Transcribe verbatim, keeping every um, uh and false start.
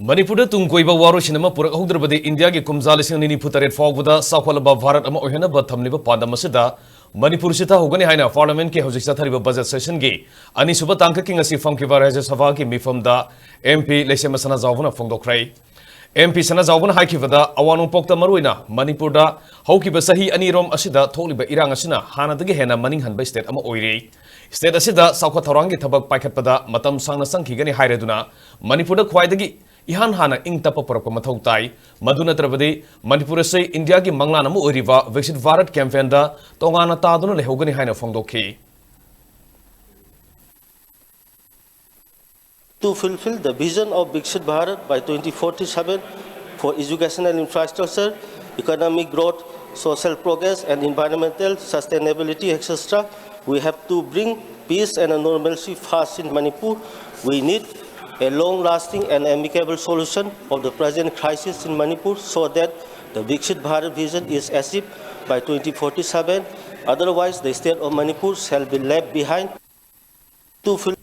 ꯃꯅꯤꯄꯨꯔꯗ ꯇꯨꯡ ꯀꯣꯏꯕ ꯋꯥꯔꯣꯏꯁꯤꯟ ꯑꯃ ꯄꯨꯔꯛꯍꯧꯗ꯭ꯔꯕꯗꯤ ꯏꯟꯗꯤꯌꯥꯒꯤ ꯀꯨꯝꯖꯥ ꯂꯤꯁꯤꯡ ꯑꯅꯤ ꯅꯤꯐꯨ ꯇꯔꯦꯠ ꯐꯥꯎꯕꯗ ꯆꯥꯎꯈꯠꯂꯕ ꯚꯥꯔꯠ ꯑꯃ ꯑꯣꯏꯍꯟꯅꯕ ꯊꯝꯂꯤꯕ ꯄꯥꯟꯗꯝ ꯑꯁꯤꯗ ꯃꯅꯤꯄꯨꯔ ꯆꯤꯊꯍꯧꯒꯅꯤ ꯍꯥꯏꯅ ꯄꯥꯔꯂꯤꯌꯥꯃꯦꯟꯠꯀꯤ ꯍꯧꯖꯤꯛ ꯆꯠꯊꯔꯤꯕ ꯕꯖꯦꯠ ꯁꯦꯁꯟꯒꯤ ꯑꯅꯤꯁꯨꯕ ꯇꯥꯡꯀꯛꯀꯤ ꯉꯁꯤ ꯐꯝꯈꯤꯕ ꯔꯥꯖ꯭ꯌ ꯁꯚꯥꯒꯤ ꯃꯤꯐꯝꯗ ꯑꯦꯝ ꯄꯤ ꯂꯩꯁꯦꯝꯕ ꯁꯅꯥꯖꯥꯎꯕꯅ ꯐꯣꯡꯗꯣꯛꯈ꯭ꯔꯦ꯫ ꯑꯦꯝ ꯄꯤ ꯁꯅꯥꯖꯥꯎꯕꯅ ꯍꯥꯏꯈꯤꯕꯗ, ꯑꯋꯥꯡ ꯅꯣꯡꯄꯣꯛꯇ ꯃꯔꯨꯑꯣꯏꯅ ꯃꯅꯤꯄꯨꯔꯗ ꯍꯧꯈꯤꯕ ꯆꯍꯤ ꯑꯅꯤꯔꯣꯝ ꯑꯁꯤꯗ ꯊꯣꯛꯂꯤꯕ ꯏꯔꯥꯡ ꯑꯁꯤꯅ ꯍꯥꯟꯅꯗꯒꯤ ꯍꯦꯟꯅ ꯃꯅꯤꯡ ꯍꯟꯕ ꯁ꯭ꯇꯦꯠ ꯑꯃ ꯑꯣꯏꯔꯤ꯫ ꯁ꯭ꯇꯦꯠ ꯑꯁꯤꯗ ꯆꯥꯎꯈꯠ ꯊꯧꯔꯥꯡꯒꯤ ꯊꯕꯛ ꯄꯥꯏꯈꯠꯄꯗ ꯃꯇꯝ ꯁꯥꯡꯅ ꯆꯪꯈꯤꯒꯅꯤ ꯍꯥꯏꯔꯗꯨꯅ ꯃꯅꯤꯄꯨꯔꯗ ꯈ꯭ꯋꯥꯏꯗꯒꯤ ꯏꯍꯥꯟ ꯍꯥꯟꯅ ꯏꯪ ꯇꯞꯄ ꯄꯨꯔꯛꯄ ꯃꯊꯧ ꯇꯥꯏ꯫ ꯃꯗꯨ ꯅꯠꯇ꯭ꯔꯕꯗꯤ ꯃꯅꯤꯄꯨꯔ ꯑꯁꯤ ꯏꯟꯗꯤꯌꯥꯒꯤ ꯃꯪꯂꯥꯟ ꯑꯃ ꯑꯣꯏꯔꯤꯕ ꯚꯤꯛꯁꯤꯠ ꯚꯥꯔꯠ ꯀꯦꯝꯄꯦꯟꯗ ꯇꯣꯉꯥꯟꯅ ꯇꯥꯗꯨꯅ ꯂꯩꯍꯧꯒꯅꯤ ꯍꯥꯏꯅ ꯐꯣꯡꯗꯣꯛꯈꯤ꯫ To fulfill the vision of Viksit Bharat by twenty forty-seven for educational infrastructure, economic growth, social progress and environmental sustainability, et cetera, we have to bring peace and normalcy first in Manipur. We need a long-lasting and amicable solution of the present crisis in Manipur so that the Viksit Bharat vision is achieved by twenty forty-seven. Otherwise, the state of Manipur shall be left behind. To ful-